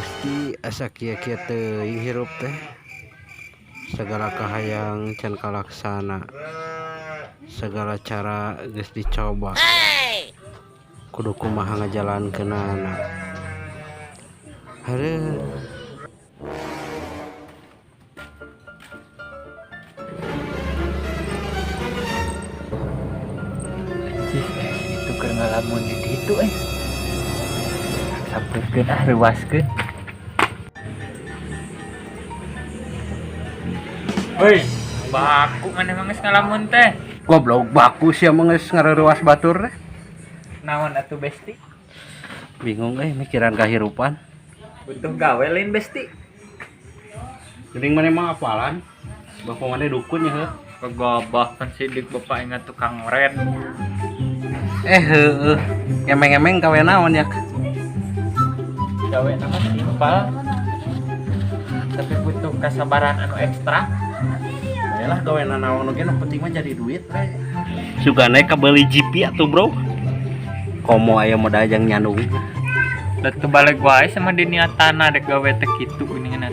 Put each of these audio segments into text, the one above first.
Gusti, asa kieu-kieu teuing hirup teh. Segala kahayang can kalaksana. Segala cara geus dicoba. Kudu kumaha ngajalankeunana. Hareuh. Anjir, itu keur ngalamun di ditu eh. Sampeurkeun ah, reuaskeun. Hei, baku maneh mah geus ngalamun teh. Goblok, baku sia mah geus ngareuwas batur teh. Naon atuh, Besti? Bingung euy mikiran kahirupan. Butuh gawe lain, Besti? Geuning maneh mah apalan? Bapak maneh dukun ya heuh. Kegabah kan sidik bapak ingat tukang red. Eh heueuh. Ngemeng-ngemeng gawe naon ya? Gawe nama simpel. Tapi butuh kesabaran anu ekstra. Yalah, gawe naon oge nu penting mah jadi duit we. Sugane kabeli GP atuh, Bro. Komo aya modal jang nyandung. Da teu balik wae sama diniatana dek gawe teh kitu geuningan.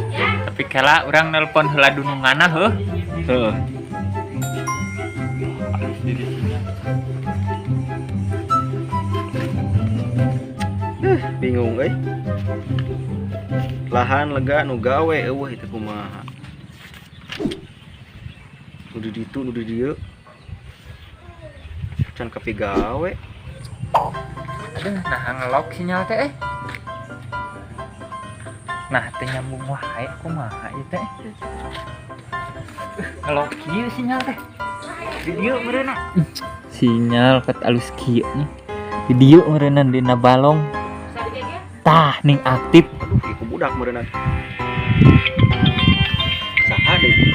Tapi kela urang nelpon heula dununganna heuh. Heeh. Halus di sini. Bingung euy. Lahan lega, nu gawe euweuh, itu kumaha? Nu di ditu, nu di dieu can kapigawe. Aduh, nah ngelok sinyal teh eh. Nah, teh nyambung wae kumaha ieu teh. Ngelok kieu sinyal teh. Di dieu meureunna. Sinyal ket alus kieu nih. Di dieu meureunna dina balong. Tah, ning aktif. Aduh, ieu ku budak meureunna. Saha deui?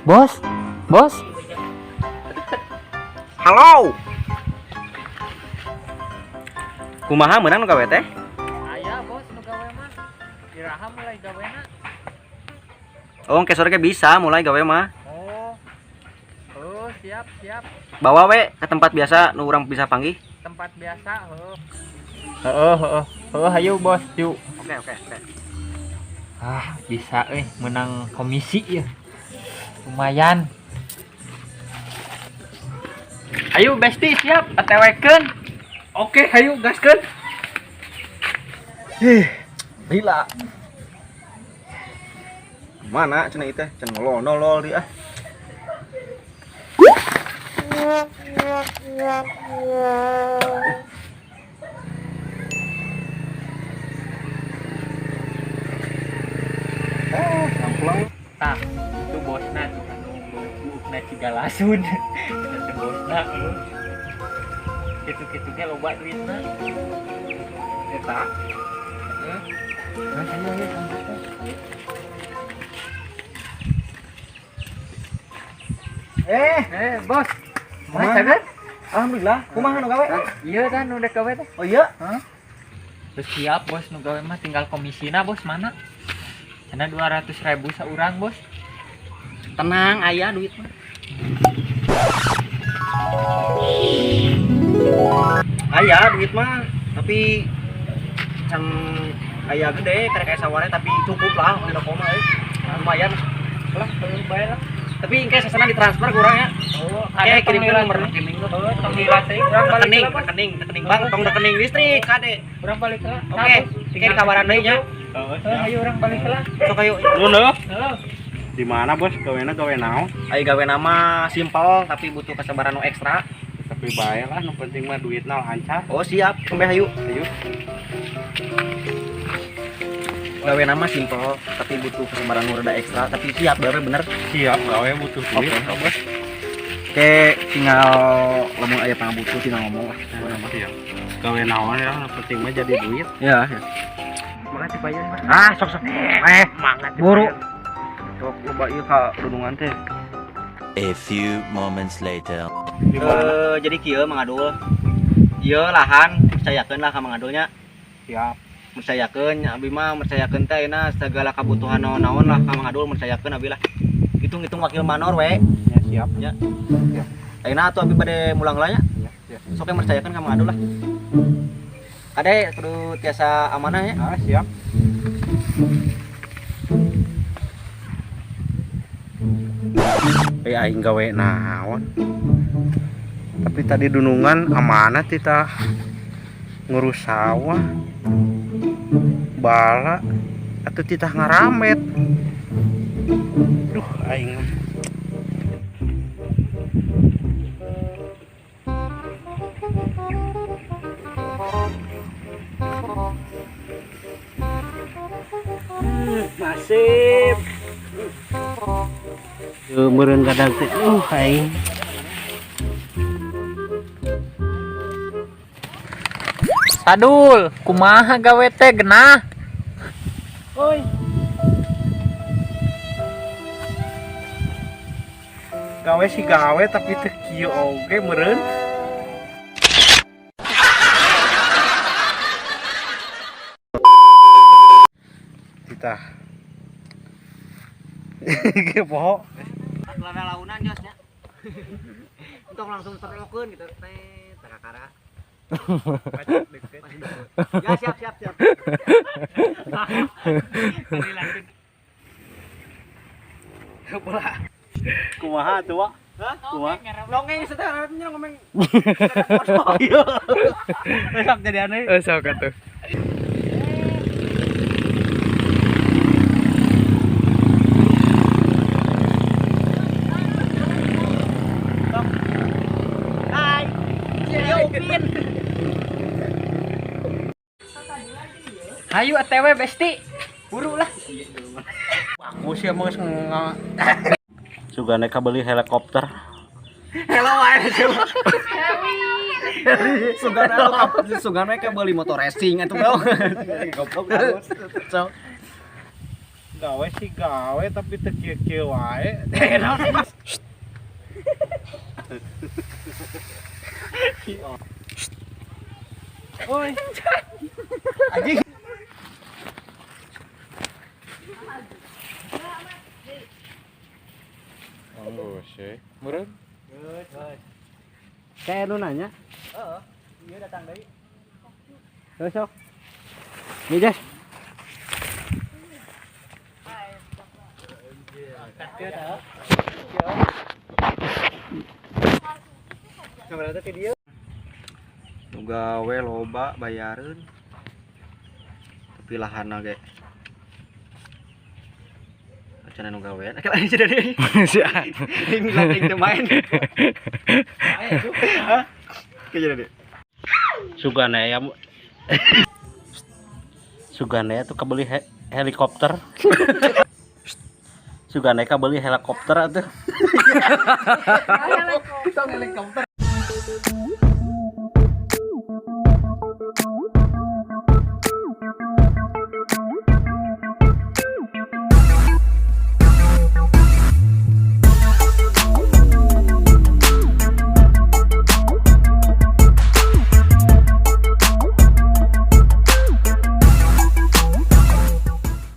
Bos, bos. Halo, kumaha, meunang nu gawe teh? Aya, Bos, nu gawe mah. Iraha mulai gawena? Oh, engke sore ge bisa mulai gawe mah. Oh. Oh, siap, siap. Bawa we ke tempat biasa nu urang bisa panggih. Tempat biasa, heuh. Heeh, heeh. Heuh, hayu Bos, yuk. Oke. Ah, bisa eh menang komisi ya. Lumayan. Ayo Besti, siap ATW-keun. Oke, hayu gaskeun. Ih, gila. Mana cenah ieu teh? Cenah nolol di ah. Eh, samplang. Tah, itu bosna tuh anu buukna ciga lasun. Itu bosna lu. Kitu-kitu ge loba duitna. Eta. Heeh. Nah, ayo ayo sampeurkeun. Eh, Eh, bos. Kumaha? Kumaha cager? Alhamdulillah. Kumaha nu gawe? Iya kan udah gawe teh. Oh iya. Terus siap bos nu gawe mah tinggal komisina bos mana? Cenah 200.000 saurang, Bos. Tenang, aya duit mah. Aya duit mah, tapi can aya gede karek aya saware, tapi cukup lah udah koma euy. Lumayan. Lah, perlu bayar lah. Tapi engke sasana ditransfer ku urang ya. Oh, Oke, kirimkeun nomor rekening lu. Oh, tong lila teuing urang balik Rekening, heula, Bos. Rekening, rekening bank, tong rekening listrik, kade. Urang balik heula. Oke, engke dikabaran deui nya. Heeh, ayo urang balik heula. Sok ayo. Nuhun heuh. Heuh. Di mana, Bos? Gawena gawe naon? Ayo gawe nama simpel tapi butuh kesabaran nu ekstra. Tapi bae lah, nu penting mah duitna lancar. Oh siap, kembali ayo. Ayo. Gawe nama simpel tapi butuh kesabaran nu rada ekstra, tapi siap gawe bener. Siap gawe, butuh duit, Oke. Bos. Oke, tinggal lamun aya pangabutuh tinggal ngomong lah. Siap. Gawe naon ya, nu penting mah jadi duit. Ya, ya. Makasih bayar, Mas. Ah, sok sok. Eh, Semangat. Buru. Sok loba ieu ka dudungan teh. A few moments later. Di mana? Eh, jadi kieu Mang Adul. Ieu lahan percayakeun lah ka Mang Adulnya. Siap. Percayakeun abi mah, percayakeun teh ayeuna segala kebutuhan naon-naon lah ka Mang Adul, percayakeun abi lah. Hitung-hitung wakil manor we. Ya, siap. Ya. Siap. Ayeuna atuh abi bade mulang heula nya. Ya, siap. Sok yang percayakeun ka Mang Adul lah. Kade kudu tiasa amanah ya. Ah, siap. Aing gawe naon. Tapi tadi dunungan amanah tita ngurus sawah. Bala atau titah ngaramet. Duh aing. Nasib. Meureun kadang teh aing. Sadul, kumaha gawe teh genah? Oi. Gawe sih gawe tapi teu kieu oge meureun. Titah. Ge poho. Lana launan jos nya. Untuk langsung terlokeun gitu teh takakara. Ya siap siap siap. Kumaha atuh, Wak? Hah? Kumaha? Nongeng setengah ngomong. Iya. Besok jadi aneh. Eh, sok atuh. Hai. Yo Upin. Hayu ATW besti. Buru lah. Aku sih emang geus Sugane kabeli helikopter. Hello wae Sugan sugan we beli motor racing atuh bro. Goblok halus. So. Gawe sih gawe tapi teu kieu-kieu wae. Oi. Anjing. Oh, sih. Meureun. Kayak nu nanya. Heeh. Iya datang deui. Terus sok. Nih, Jas. Kamera teh dia. Nu gawe loba bayareun. Tapi lahanna ge. Acana nu gawean. Akhir aja dari. Ini latih teu main. Hah? Kayak jadi. Sugane ya. Sugane tuh kabeli helikopter. Sugane kabeli helikopter atuh. Helikopter.